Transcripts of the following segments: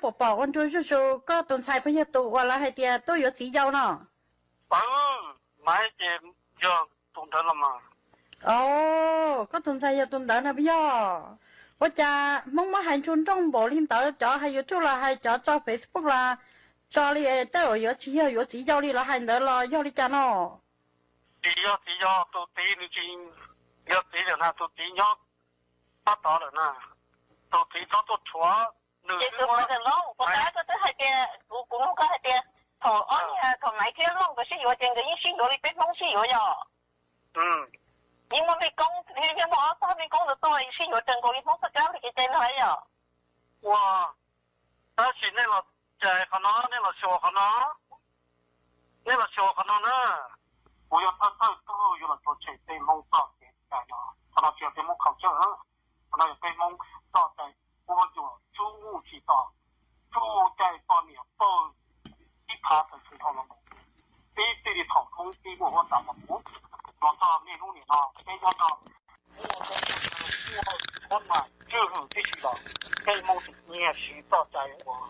pom pom ua nrua zuj zus, koj tus ntxhais puas yog tus uas lawv hais tias tuaj yuav txiv yau no? Maiv ces yog tus ntawd los mas. O, koj tus ntxhais yog tus ntawd no puas yog? Ua cas Hmoob muab hais ntsuag nrooj npaum li ntawd, cov hais YouTube los hais, cov tso Facebook los tso li, tej zaum yuav tsis yog yuav txiv yau li lawv hais ntawd los yog li cas no? Tsis yog txiv yau, tus txiv nws tsis yog txiv lawm na, tus txiv nyob tab tom lawm na, tus txiv txhob tuaj rhuav nws. Ces tus president no, puas tab koj twb hais tias, kuv, kuv nug koj hais tias thaum ob niag, thaum Maiv thiab Looj nkawd sib yuav ces nkawd yeej sib yuav li peb Hmoob sib yuav yom? Yeej muaj mej koob, yeej muaj ob txoj mej koob ntawd tuaj sib yuav raws nkaus li Hmoob txoj kab li kev cai no yom? Ua, tab sis nej los cais qhov no, nej los xyuas qhov no, nej los xyuas qhov no na. Kuv yog thawj thawj tug yuav los tso tseg peb Hmoob txoj kev cai no. Qhov no tsis yog peb Hmoob khaus cawj, qhov no yog peb Hmoob txoj cai ua yuam tsub muj tsis tos, tsuj cai poj niam pawg ib phav tawm tsis dhau los mus. Peb tij li thaum Hmoob pib muaj huab tais los mus, los txog niaj hnub nim no peb nyob rau muaj huab tais tswj hwm tib si los peb Hmoob tseem nyiag siv txoj cai uas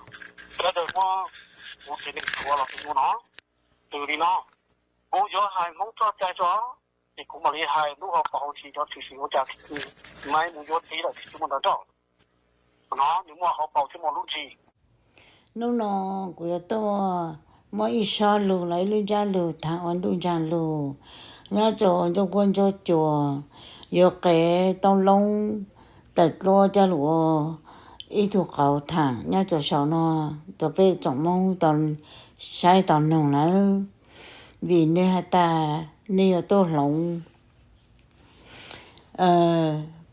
sawv daws muab kuv tsev neeg rhuav los txog hnub no. Twb li no, kuv yuav hais Hmoob txoj cai tso, ces kuv mam li hais lub hauv paus hauv ntsis cov tshwm sim ua cas Maiv mus yuav txiv lawm tsis muaj ntawv nrauj. No nws muaj hauv paus thiab muaj lub ntsis. Hnub no kuv yuav tuaj muab ib sob lus los ib lub ntsab lus tham ua ntuj ntsag lus nyob rau ntsuj quab ntsuj cua, yuav qev Tooj Loob tawm dluab coj lus ua ib tug qauv tham nyob rau saum no rau peb tsoom Hmoob tau saib tau noog nawb. Vim nws has tas nws yuav tuaj hloov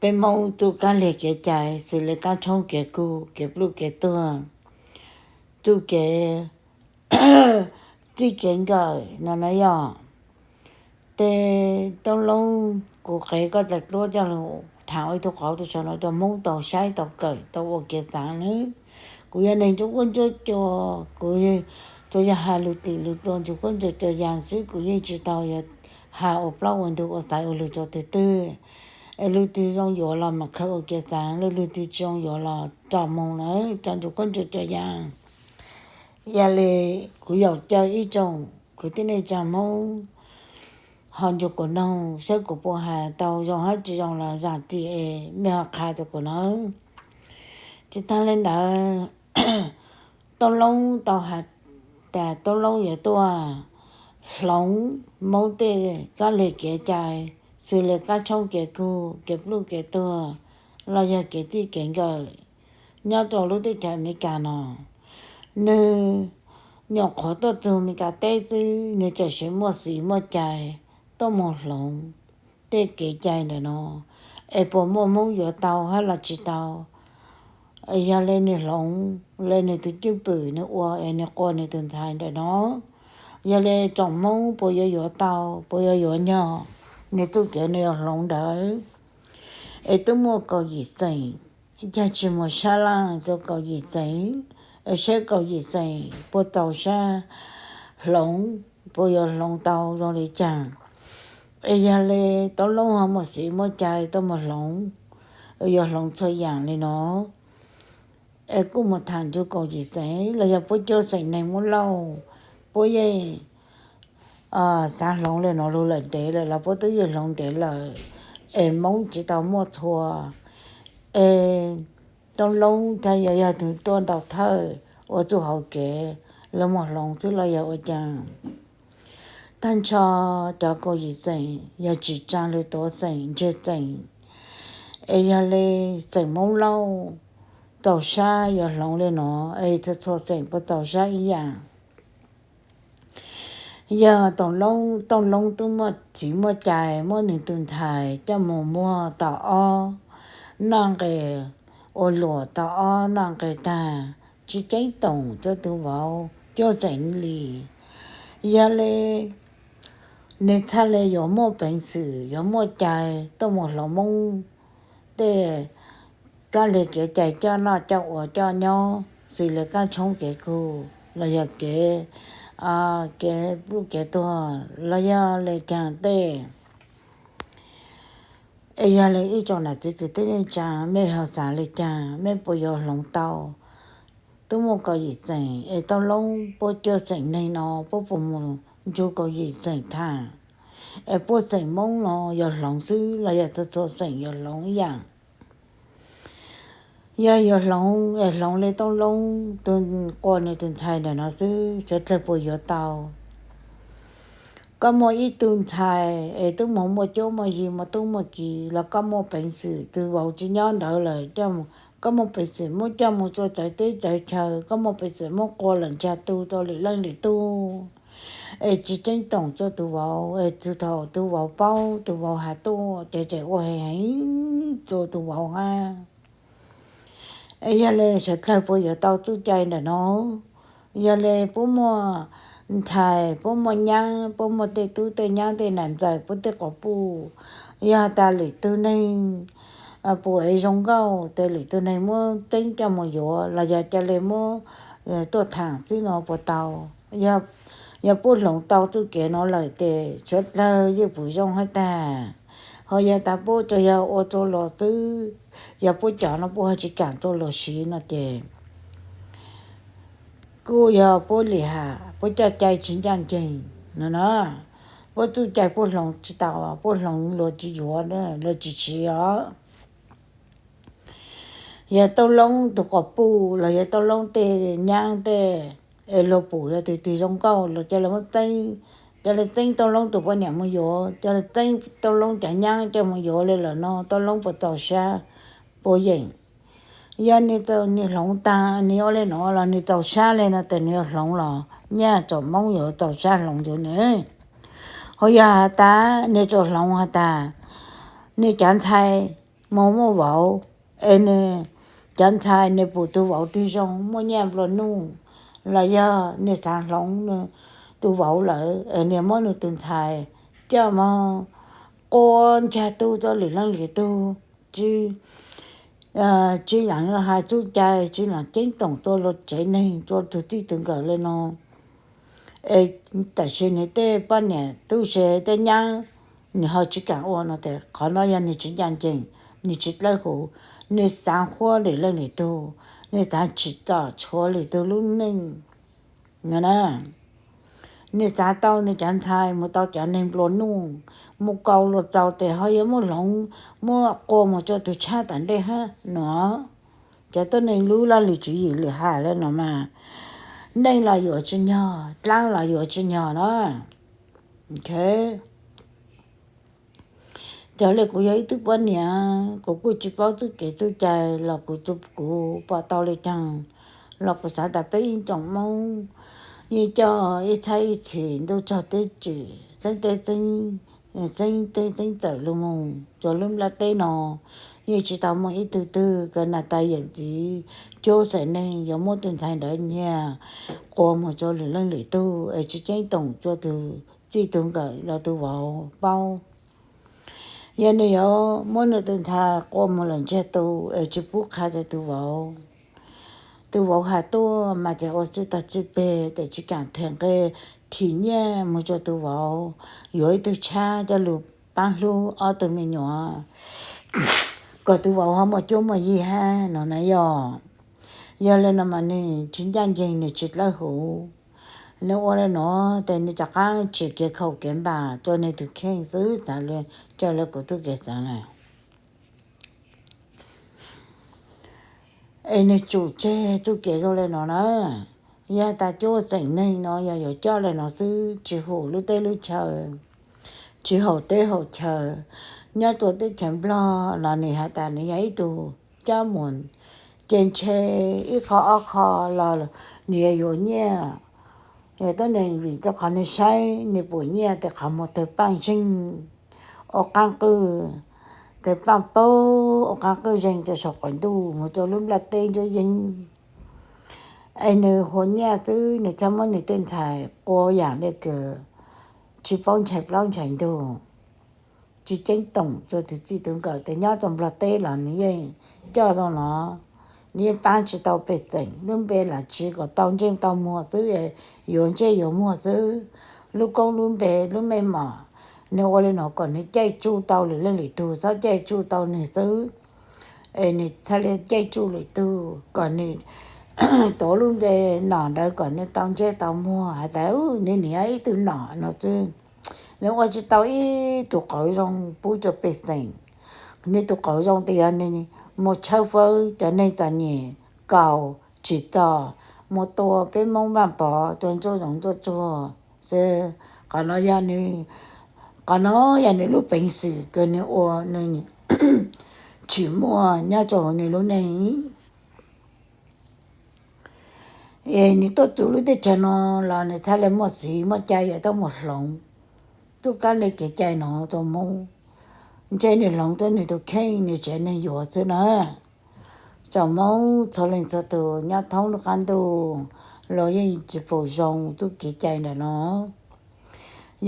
peb Hmoob txuj kab lig kev cai xws li kab tshoob kev kug, kev pluj kev tuag, txuj kev txij kev nkawm no na yom. Ces Tooj Loob, kuv qev koj tawm dluab coj lus tham ua ib tug qauv rau saum no rau Hmoob tau saib tau kawm tau ua kev xaav nawb. Kuv yog neeg ntsuj quab ntsuj cua, kuv tsuas yog has lus tim lus tua ntsuj quab ntsuj cua yas xwb, kuv yeej tsis tau yog has ua plaub ua ntug ua xaiv ua lug rau twg twg. Es lug twg zoo yuav los mam khaws ua kev xaav, lug twg tsis zoo yuav los tso moo lawm tso ntsuj quab ntsuj cua yas. Yog li kuv yaum caw ib tsoom kwv tij neej tsa Hmoob ho nrug kuv noog saib kuv puas has tau zoo hab tsis zoo los zam txim es mej ho qha rua kuv nawb. Tsis taag le ntawd, Tooj Loob tau has tas Tooj Loob yuav tuaj hloov Moob tej kab lig kev cai, xws le kab tshoob kev kug, kev pluj kev tuag, los yog kev txij kev nkawm nyob rau lub teb chaws Amelikas no. Nwg nyuam qhuav tuaj txug Amelikas teb xwb, nwg txawm sis muaj txim muaj cai tuaj moog hloov tej kev cai ntawm no, es puas muaj Hmoob yuav tau hab los tsis tau. Yog le nwg hloov le nwg tug cwj pwm nwg ua es nwg qua nwg tug ntxhais ntawm no, yog le tsoom Hmoob puas yuav yuav tau, puas yuav yuav nyog nwg txuj kev nwg yuav hloov ntawd. Es tub muaj kaum yim xeem, caag tsis muaj sab laj rua kaum yim xeem, es saib kaum yim xeem puas txaus sab hloov, puas yuav hloov tau zoo le caag. Es yog le Tooj Loob ho muaj txim muaj cai tuaj moog hloov, yuav hloov txhua yaam le no, es kuj moog tham nrug kaum yim xeem los yog puab cuaj xeem neeg Moob Lauj, puab yeej xaav hloov le no lug lawm ntev lawm los puab tub yeej hloov ntev lawm, es Moob tsis tau muaj txhua. Es Tooj Loob thaab yuav yog tug tuaj ntau thawj ua txuj hauv kev lug moog hloov xwb los yog ua caag. Taag nrho cov kaum yim xeem yog tsim tsaa lug tuav xeem ntseg xeem, es yog le xeem Moob Lauj txaus sab yuav hloov le no, es txhua txhua xeem puas txaus sab ib yaam. Yog Tooj Loob, Tooj Loob tub muaj txiv muaj cai muab nwg tug ntxhais coj moog muag tau ob naj nqes, ua luam tau ob naj nqes taag, tsi ceeb toom cuaj tug vauv cuaj xeem li. Yog le nwg txhaj le yuav muaj peev xwm yuav muaj cai tuaj moog hloov Moob tej kab le kev cai coj noj coj ua coj nyob, xws le kab tshoob kev kug los yog kev, kev pluj kev tuag los yog le caag tej. Es yog le ib tsoom nam txiv kwv tij neej tsaa, mej ho xaav le caag, mej puas yuav hloov tau twb muaj kaum yim xeem es Tooj Loob puab cuaj xeem neeg no puab puas mus ntsug kaum yim xeem thaam? Es puab xeem Moob no yog hloov xwb los yog txhua txhua xeem yuav hloov ib yaam? Yog yuav hloov es hloov le Tooj Loob tug quas nwg tug ntxhais ntawm no xwb, sawv dlawg puas yuav tau? Koj muaj ib tug ntxhais es twb mus muaj cuab muaj yig muaj tub muaj kiv los koj muaj peev xwm, tug vauv tsi nyob ntawd lawm, koj muaj peev xwm muab coj mus rua txawv teb txawv chaw, koj muaj peev xwm muab qua lawm ntsag tu rua lwm leej lwm tug, es tsi ceeb toom rua tug vauv, es thaum tug vauv paub tug vauv has tuaj ces tseem ua heev rua tug vauv hab. Es yog le sawv dlawg puas yuav tau txuj cai ntawm no? Yog le puab muaj ntxhais, puab muaj nyaab, puab muaj tej tub tej nyaab tej nam ntxawm, puab tej quas puj, yog has tas lwm tug neeg puas zoo nkauj tes lwm tug neeg muab txeeb coj mus yuav los yog ca le muab tuaj thaam xwb no puas tau? Yog puab hloov tau txuj kev no lawm tes sawv dlawg yeej pum zoo hab tag. Ho yog tas puab tsuas yog ua rua luag xwb, yog puab cov no puab ho tsi kaam rua luag siv no ces kuj yog puab lim ham, puab coj cai tsi ncaaj nceeg no na. Puab txuj cai puab hloov tsi tau, puab hloov luag tsi yuav, luag tsi siv os. Yog Tooj Loob tug quas puj los yog Tooj Loob tej nyaab tej, es luag pum yog tug twg zoo nkauj los ca le muab txeeb, ca le txeeb Tooj Loob tug poj niam mus yuav, ca le txeeb Tooj Loob cov nyaab coj mus yuav le lawm no Tooj Loob puas txaus sab, puas yeem? Yog nwg hloov taag nwg ua le nuav los nwg txaus sab le no tes nwg yuav hloov los nyaj tsoom Moob yuav txaus sab hloov ntawd ne. Ho yog has tas nwg tsuas hloov has tas nwg cov ntxhais moog muaj vauv, es nwg cov ntxhais nwg pum tug vauv twg zoo muaj nyaj nplua nuj, los yog nwg xaav hloov tug vauv lawm es nwg muab nwg tug ntxhais coj moog qua ntsag tu rua lwm leej lwm tug, tsi, tsi laam hais txuj cai, tsi laam ceeb toom rua luag tsev neeg, rua tug txij tug nkawm le no, es tam sis nwg tej poj niam tub se tej nyaab nwg ho tsi kaam ua no tes qhov no yog nwg tsi ncaaj nceeg, nwg tsi dlawb huv, nwg xaav huab lwm leej lwm tug, nwg xaav tsim txom tshuav lwm tug lub neej no na. Nwg xaav tau nwg cov ntxhais mus tau cov neeg nplua nuj, mus kaus luag txaus tes ho yuav muab hloov, muab qua mus rua tug tshab tom ntej hab no. Cov tuab neeg lub laj lim tswv yim lwm has le no mas, neej los yuav tsi nyog, dlaab los yuav tsi nyog na. Ces le kuv yog ib tug poj niam, kuv kuj tsi paub txuj kev txuj cai los kuv, kuv pom tau le caag los kuv xaav tas peb ib tsoom Moob yeej coj ib txhab ib txhis ntuj tsaug teb tsim, xeeb teb xeeb, xeeb teb xeeb txawm lug moog rua lub nplaj teb no. Yeej tsi tau muaj ib tug twg kws nag tas yawm txiv cuab xeem neeg yuav muab tug ntxhais ntawd nyiag qua moog rua lwm leej lwm tug es tsi ceeb toom rua tug txij tug nkawm los tug vauv paub. Yog nwg yuav muab nwg tug ntxhais qua moog lawm ntsag tu es tsi pub qha rua tug vauv, tug vauv has tuaj mas tseem ua txij tag txij peg tes tsi kaam them nqe thim nyiaj moog rua tug vauv, yuav ib tug tshab coj lug paab hlub ob tug me nyuam, kom tug vauv ho muaj cuab muaj yig hab no na yog. Yog le no mas nwg tsi ncaaj nceeg, nwg tsi dlawb huv. Nwg ua le nuav tes nwg rov qaab tsim kev khaum kev npam rua nwg tug kheej xwb, xaav le, raws le kuv txuj kev xaav na. Es nwg tsum tseg txuj kev zoo le no na. Yog tas cuab xeem neeg no yog yuav coj le no xwb, tsi hum lub teb lub chaw, tsi haum teb haum chaw. Nyob rua teb chaws Nplog los nwg has tas nwg yog ib tug coj mus ce ntshe ib qho ob qho los nwg yuav yuav nyiaj. Yog tuab neeg vim rua qhov nwg saib nwg pum nyiaj tes qhov muag tawg paaj zeeg, ua qaab qwj, tawg paaj paug, ua qaab qwj zeeg rua saum quas ntuj moog rua lub nplaj teb nruab yeeb. Es nwg huas nyiaj xwb, nwg txhaj muab nwg tej ntxhais qua yaam le kws tsi paub ntshai plaub ntshai ntug, tsi ceeb toom rua tug txij tug nkawm. Tes nyob rua Nplog teb los nwg yeej coj zoo no, nwg yeej paab tsi tau pej xeem, lub npe los tsi kom tau ntsej tau muag xwb, yuav ntsej yuav muag xwb. Lub koob lub npe lub mej mom, nwg ua le nuav kom nwg caij tsuj tau lwm leej lwm tug, txhob caij tsuj tau nwg xwb. Es nwg txhaj le caij tsuj lwm tug kom nwg tuav lub npe nom ntawd kom nws tau ntsej tau muag, hais tias nws niam ib tug nom no xwb, nws ua tsis tau ib tug qauv zoo pub rau pej xeem. Nws tus qauv zoo tias yog nws mus tshawb fawb cov neeg txom nyem, kaus tsis txog, mus tua peb Hmoob Vaj Pov rau ntsuj zoov ntsuj tsuag xwb. Qhov no yog nws, qhov no yog nws lub peev xwm uas nws ua nws tsis muaj nyob rau hauv nws lub neej. Es nws tuaj txug lub teb chaws no los nws txhaj le muaj txim muaj cai yuav tuaj mus hloov tub kab li kev cai no rau Hmoob, ntshe nws hloov rau nws tus kheej nws tsev neeg yuav xwb na. Tsoom Hmoob txhua leej txhua tus nyob thoob lub qab ntuj los yeej tsis pum zoo txuj kev cai ntawm no.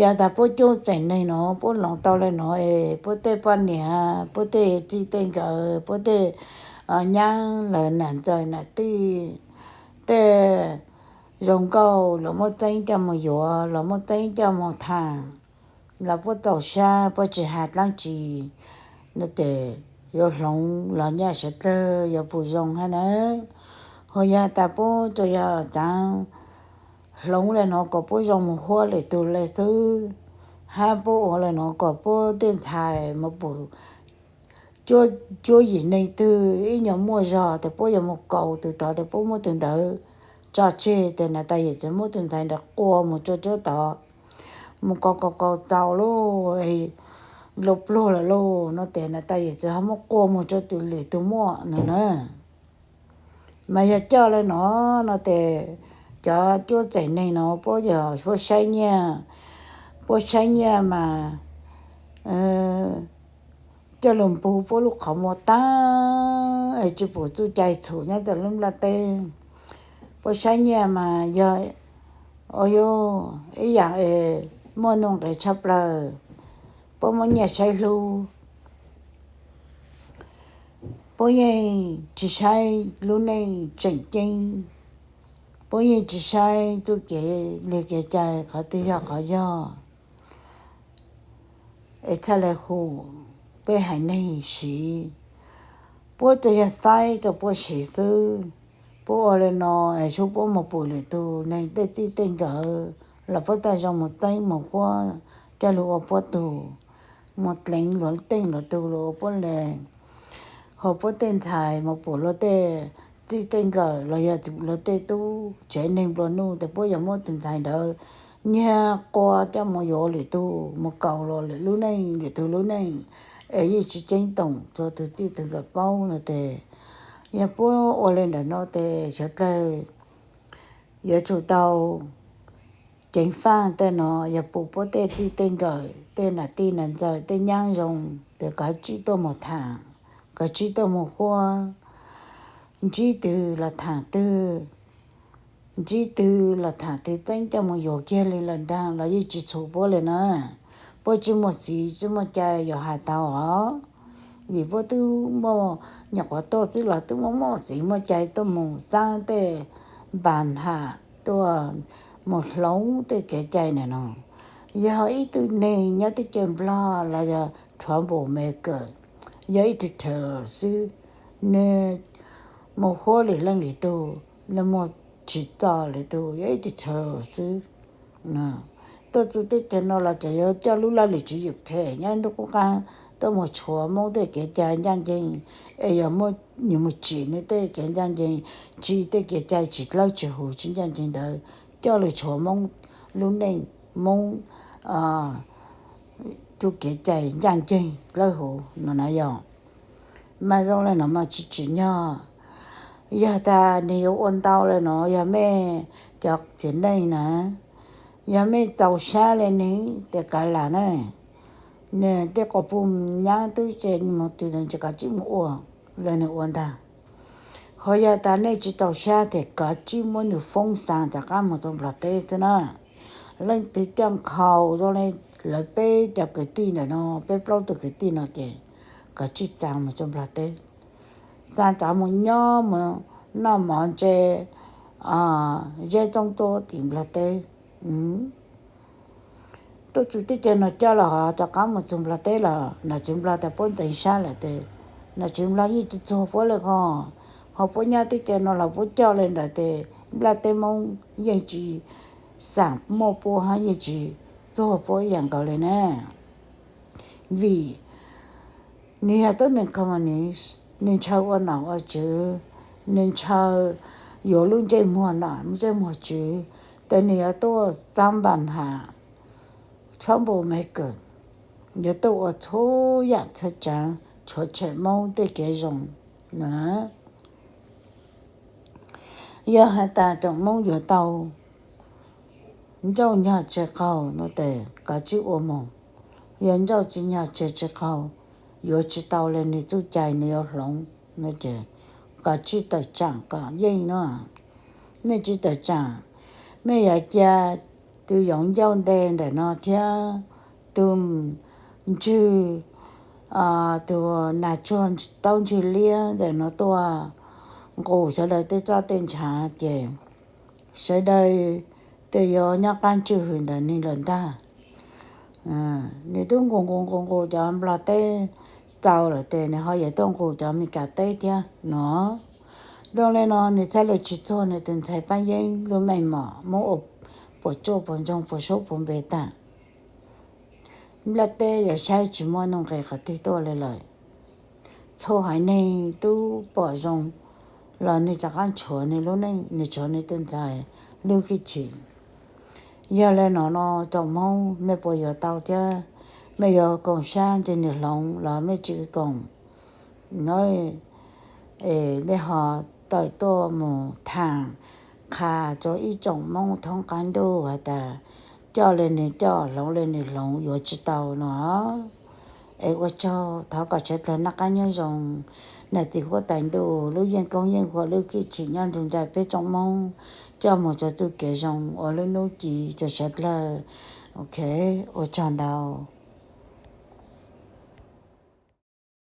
Yog tas puab cub txeem neeg no puab hloov tau le no es puab tej poj niam, puab tej txij tej nkawm, puab tej nyab lawv nam ntxawm nam tij, tej zoo nkauj los muab txeeb coj mus yuav los muab txeeb coj mus tham, los puab txaus sab puab tsis has dlaab tsi no ces yuav hloov los nyaj sawv dlawg yuav pum zoo hab na. Ho yog tas puab tsuas yog txaav hloov le no kom puab zoo mus huab lwm tug le xwb, hab puab ua le no kom puab tej ntxhais mus pum cuab yim neeg twg ib nyuag muaj zog tes puab yuav mus kaus tug tod tes puab muab tug ntawd tso tseg tes nas tas yawm txiv muab tug ntxhais ntawd qua mus rua cuab tod, mus kaus kaus kaus txaus lauj, lug pluag lawm lauj no tes nas tas yawm txiv ho muab qua mus rua tus lwm tug muaj no na. Mas yog coj le no, no tes cov cuab txeem neeg no puab yog puab saib nyiaj, puab saib nyiaj mas coj lug npug puab lub qhov muag taag es tsis pum txuj cai txhum nyob rua lub nplaj teb. Puab saib nyiaj mas yog, o yog ib yaam es muaj nuj nqes tshaj plawg, puab muab nyiaj saib hlub. Puab yeej tsis saib lub neej tseem ceeb, puab yeej tsis saib txuj kev li kev cai qhov twg yog qhov yog. Es txhaj le hu peb haiv neeg siv, puab tsuas yog xaiv rua puab siv xwb. Puab ua le no es sub puab mus pum lwm tug neeg tej txij tej nkawm los puab taag zoo mus txeeb mus huab coj lug ua puab tug, mus dleev luag tej luag tug lug ua puab le. Ho puab tej ntxhais mus pum luag tej txij tej nkawm los yog luag tej tub tsev neeg nplua nuj tes puab yuav muab tus ntxhais ntawd nyiag qua coj mus yuav lwm tug mus kaus luag lwm lub neej lwm tug lub neej, es yeej tsis ceeb toom rua tug txij tug nkawm paub no tes. Yog puab ua le ntawm no tes sawv dlawg yuav tsum tau ceev faaj tej no, yog pum puab tej txij tej nkawm tej nam tij nam ntxawm tej nyab zoo tes kov tsib tuaj mus thaam, kov tsib tuaj mus huab, ntsib twg los thaam twg, ntsib twg los thaam twg txeeb coj mus yuav kiag li lawm nraag los yeej tsis txhum puab le na. Puab tsis muaj txim tsis muaj cai yuav has tau os, vim puab twb muaj nyuam qhuav tuaj xwb los twb muaj muaj txim muaj cai tuaj mus xaab tej npa nham tuaj mus hloov tej kev cai ntawm no. Yog ib tug neeg nyob teb chaws Nplog los yog rhuav npum Meskas, yog ib tug rhawv xwb, nws mus huab lwm leej lwm tug, nws mus tsim txom lwm tug, yog ib tug rhawv xwb. Tuaj txug teb chaws no los tseem yuav coj lub laj lim tswv yim phem nyob nruab qub qaab tuaj mus tshuav Moob tej kev cai ncaaj nceeg, es yog muaj nws mus tsim nws tej kev ncaaj nceeg, tsim tej kev cai tsis dlawb tsis huv tsis ncaaj nceeg ntawd coj lug tshuav Moob lub neej, Moob tug kev cai ncaaj nceeg dlawb huv no na yog. Mas zoo le no mas tsis tsim nyog. Yog tas nws yuav ua ntau le no, yog mej cov txiv neej na, yog mej txaus sab le nws tes kav lam na, nws tej quas puj nyab tub se mus twg ntsis kov tsib mus ua le nws ua ntag. Ho yog tas nej tsis txaus sab tes kov tsib muab nws foob xaa rov qaab mus rua Nplog teb xwb na. Leej twg coj nkhaus zoo le lawv peb cov kwv tij ntawm no, peb plaub tug kwv tij no ces kov tsib xaa mus rua Nplog teb, xaa rov mus nyob mus noj mov ntse zeb txoob tuab tim Nplog teb. Tuaj txug teb chaws no coj los ho rov qaab mus txug Nplog teb los nom tswv Nplog tas puab ntxeev sab lawm tes nom tswv Nplog yeej tsis txuag puab le hos. Ho puab nyob teb chaws no los puab coj le ntawd tes nplaj teb Moob yeej tsis xaam muaj puab hab yeej tsis txuag puab ib yaam nkaus le na. Vim nwg yog tuab neeg komunis, nwg ntshaw ua nom ua tswv, nwg ntshaw yuav lub ntsej muag nom ntsej muag tswv, tes nwg yuav tuaj txab npa has, txhob npau me kawm, yuav tuaj ua txhua yaam txhua tsaav tshuav tshem Moob tej kev zoo no. Yog has tas tsoom Moob yuav tau ncauj nyog tseg qaug no tes kov tsib ua moog, yog ncauj tsi nyog tseg tsi qaug, yuav tsi tau le nwg txuj cai nwg yuav hloov no ces kov tsib tawm tsaam kom yeej no. Mej tsi tawm tsaam, mej yuav ca tug yoov ncauj nte ntawm no thiab tug ntswg, tug nas tsuag taub ntswg liab ntawm no tuaj nqus sawv daws tej txoj tej ntshaav ces sawv daws tes yuav nyob qaab tswj hwm ntawm nwg lawm ntag. Nwg tub nqus nqus nqus nqus cov Nplog teb txaus lawm tes nwg ho yuav tuaj nqus cov Amelikas teb thiab no. Zoo le no nwg txhaj le tsi txuag nwg tus ntxhais Paab Yeeb lub meej mom muab ua puas tsuaj puas ntsoog puas suab puas npe taag. Nplaj teb yuav saib tsi muaj nuj nqes qhov twg tuaj le lawm. Txhua haiv neeg tub pom zoo los nwg rov qaab tshuav nwg lub neej, nwg tshuav nwg tus ntxhais lub hwj chim. Yog le no no tsoom Moob mej puas yuav tau thiab? Mej yuav koom sab ntseg nwg hloov los mej tsi koom? Es mej ho tawm tuaj moog thaam qha rua ib tsoom Moob thoob qaab ntuj has tas coj le nwg coj, hloov le nwg hloov yuav tsi tau no. Es ua tsaug, thov kom sawv dlawg noj qaab nyob zoo, nam txiv huab tais ntuj lub yeej koob yeej nkuas lub hwj chim nyob nrug nraim peb tsoom Moob coj moog rua txuj kev zoo ua lub nub ci rua sawv dlawg. Ok, ua tsaug ntau.